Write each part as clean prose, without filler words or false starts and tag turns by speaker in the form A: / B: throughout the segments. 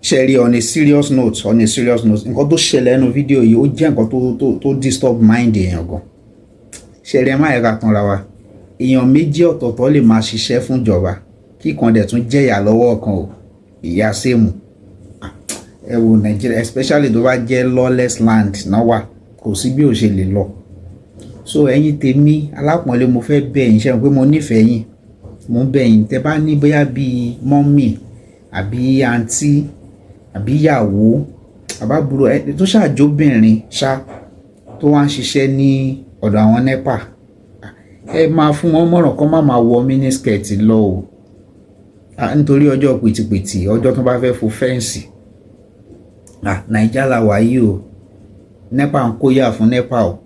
A: Ṣe rí, on a serious note, on a serious note, nǹkan tó ṣẹlẹ̀ nínú fídíò yìí, ó jẹ́ nǹkan tó disturb mind èèyàn gan. Ṣe rí, ẹ má yẹ ká tanra wa. Èèyàn méjì ọ̀tọ̀ọ̀tọ̀ lè máa ṣiṣẹ́ fún ìjọba, kí kan dẹ̀ tún jẹ̀yà lọ́wọ́ kan o. Ìyá sẹ́mu, ẹ wo Nàìjíríà, especially tó bá jẹ́ lawless land náà wà, kò sí bí ò ṣe lè lọ. So ẹ̀yin tèmi alápọ̀nlé, mo fẹ́ bẹ̀ yín, ṣe pé mo nífẹ̀ẹ́ yín, mo ń bẹ̀ yín. Tẹ́ bá ní bóyá bíi mummy àbí àǹtí àbí ìyàwó àbábúrò ẹ tó ṣàjóbìnrin ṣá tó wá ń ṣiṣẹ́ ní ọ̀dọ̀ àwọn NEPA, ẹ máa fún wọn mọ̀ràn kó má máa wọ miniskirt lọ o, nítorí ọjọ́ pìtìpìtì, ọjọ́ tó bá fẹ́ fo fence. Naija la wà yìí o. NEPA ń kó yà fún NEPA o,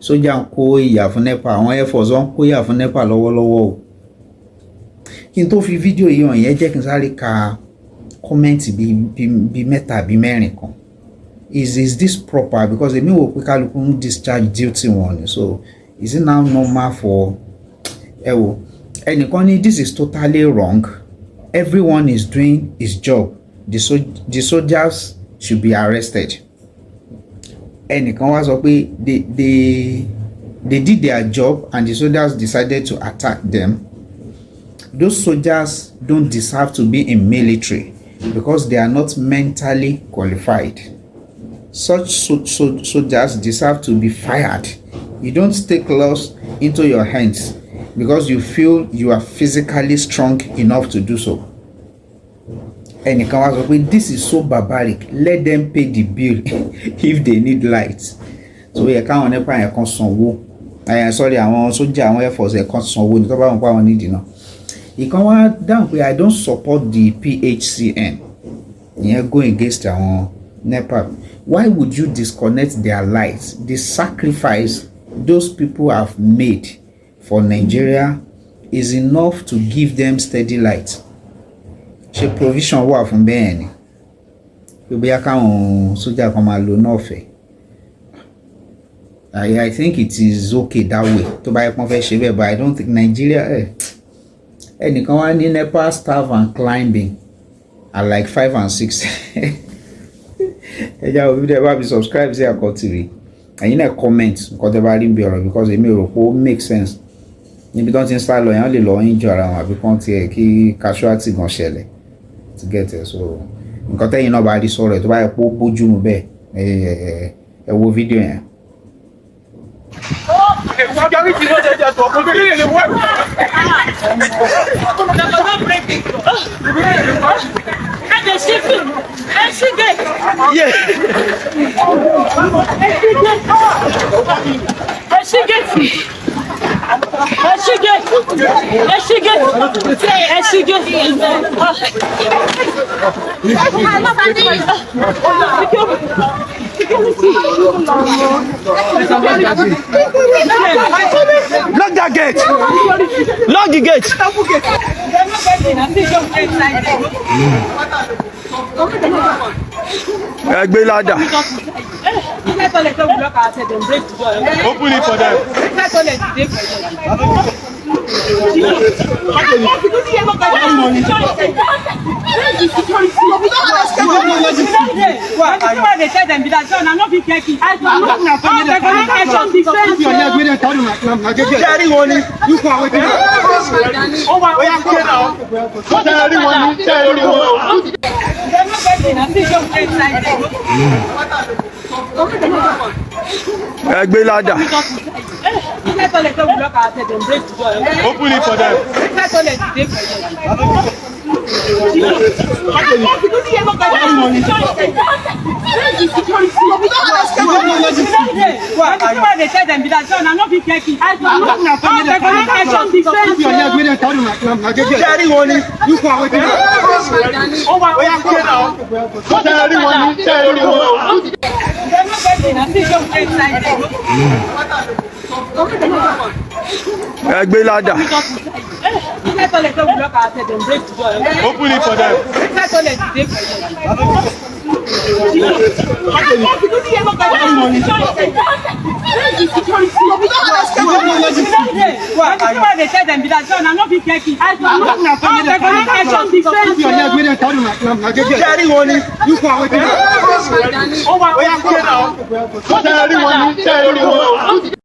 A: sójà ń kó ìyà fún NEPA, àwọn air force ń kó ìyà fún NEPA lọ́wọ́lọ́wọ́ o. Kí n tó fi fídíò yìí hàn yẹn, jẹ́ kí n sáré ka comment bíi mẹ́ta bíi mẹ́rin kan. Is this proper? Because èmi wò pé kálukú ń discharge duty wọn ni, so is it now normal for, ẹ wò, ẹnìkan ní, "This is totally wrong. Everyone is doing his job. The soldiers should be arrested." Ẹnìkan wá sọ pé, They did their job and the soldiers decided to attack them. Those soldiers don't deserve to be in military because they are not mentally qualified. Such soldiers deserve to be fired. You don't take laws into your hands because you feel you are physically strong enough to do so." Ẹnìkan wá sọ pé, "This is so barbaric. Let them pay the bill if they need light." So yẹ káwọn NEPA yẹn kan sanwó ẹ, sorry, àwọn sójà, àwọn air force yẹn kan sanwó ní tó bá wọn pa àwọn nídìí náà. Ìkan wá dáhùn pé, "I don't support the PHCN." Ìyẹn go against àwọn NEPA. "Why would you disconnect their lights? The sacrifice those people have made for Nigeria is enough to give them steady light." Ṣe provision wà fún bẹ́ẹ̀ ni pé bóyá káwọn sójà kan máa lo náà ọ̀fẹ́? I think it is okay that way tó bá yẹ kí wọ́n fẹ́ ṣe bẹ́ẹ̀, but I don't think Nigeria ẹ̀. Ẹnìkan wá ní, "NEPA staff and climbing are like five and six." Ẹ já òbí dẹ bá mi subscribe sí Àkọ́ TV. Ẹ̀yin náà comment nǹkan tẹ́ bá rí bí ọ̀rọ̀, because èmi rò pé ó make sense. Níbi tí wọ́n ti ń sá lọ yẹn, wọ́n lè lọ injure ara wọn àbí kán tiẹ̀ kí casualty gan ṣẹlẹ̀ to get it. So nǹkan tẹ́yin náà bá rí sọ̀rọ̀ ẹ̀, tó bá yẹ pé ó bójú mu bẹ́ẹ̀, ẹ wo fídíò yẹn.
B: Security no dey there to open the work.
C: Dem go no break it. Make dem shift it. Ẹ gate.
B: Yeah.
C: Ẹ ṣí gate. Ẹ ṣí gate. Ẹ ṣí gate. Ẹ ṣí gate. Ẹ ṣí gate. Security. Security.
B: Lock that gate. Lock the gate.
C: Dem no get in. I fit just inside there.
B: Ẹ gbé ladder.
C: Inside toilet wey we lock ourselves, dem break the door.
B: Open it for them.
C: Inside toilet dey for there. Security. Why they tell them be that John, I no fit get it.
B: Ṣé rí wọn ni? Ṣé rí wọn ni? Ṣé rí wọn?
C: Dem no get in. I fit just inside there.
B: Ẹ gbé ladder.
C: Inside toilet wey we lock ourselves, dem break the door.
B: Open it for them.
C: Inside toilet dey for there. Why they tell them be that John, I no fit get it.
B: Ṣé rí wọn ni? Ṣé rí wọn ni? Ṣé rí wọn?
C: Dem no get in. I fit just inside there.
B: Ẹ gbé ladder.
C: Inside Inside toilet wey we lock ourselves, dem break the door.
B: Open it for them.
C: Inside toilet dey for there.
B: Ṣé rí wọn ni? Ṣé rí wọn ni? Ṣé rí wọn?